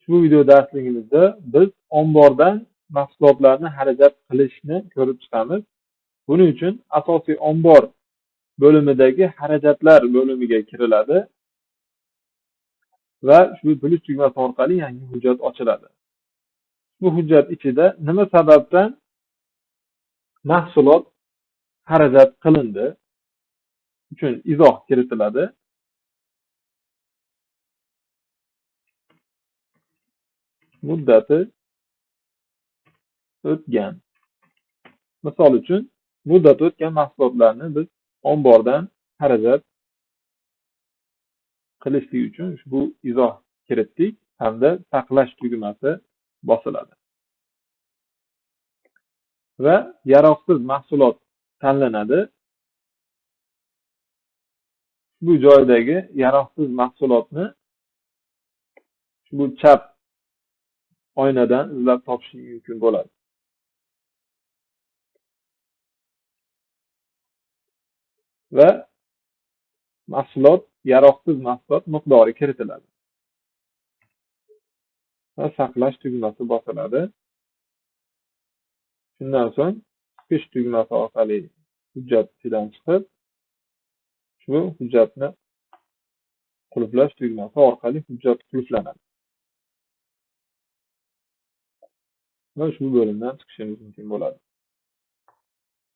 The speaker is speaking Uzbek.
Ushbu video darsligimizda biz ombordan mahsulotlarni xarajat qilishni ko'rib chiqamiz. Buning uchun asosiy ombor bo'limidagi xarajatlar bo'limiga kiriladi va ushbu plyus tugmasi orqali yangi hujjat ochiladi. Bu hujjat ichida nima sababdan mahsulot xarajat qilindi uchun izoh kiritiladi. Muddati o'tgan. Misol uchun, muddati o'tgan mahsulotlarni biz ombordan xarajat qilishlik uchun ushbu izoh kiritdik hamda saqlash tugmasi bosiladi. Va yaroqsiz mahsulot tanlanadi. Bu joydagi yaroqsiz mahsulotni bu chap oynadan izlab topish mumkin bo'ladi. Va mahsulot, yaroqsiz mahsulot miqdori kiritiladi. Va saqlash tugmasi bosiladi. Shundan so'ng chiqish tugmasi orqali hujjat ichidan chiqib, ushbu hujjatni qulflash tugmasi orqali hujjat qulflanadi. Va ushbu bo'limdan chiqishimiz mumkin bo'ladi.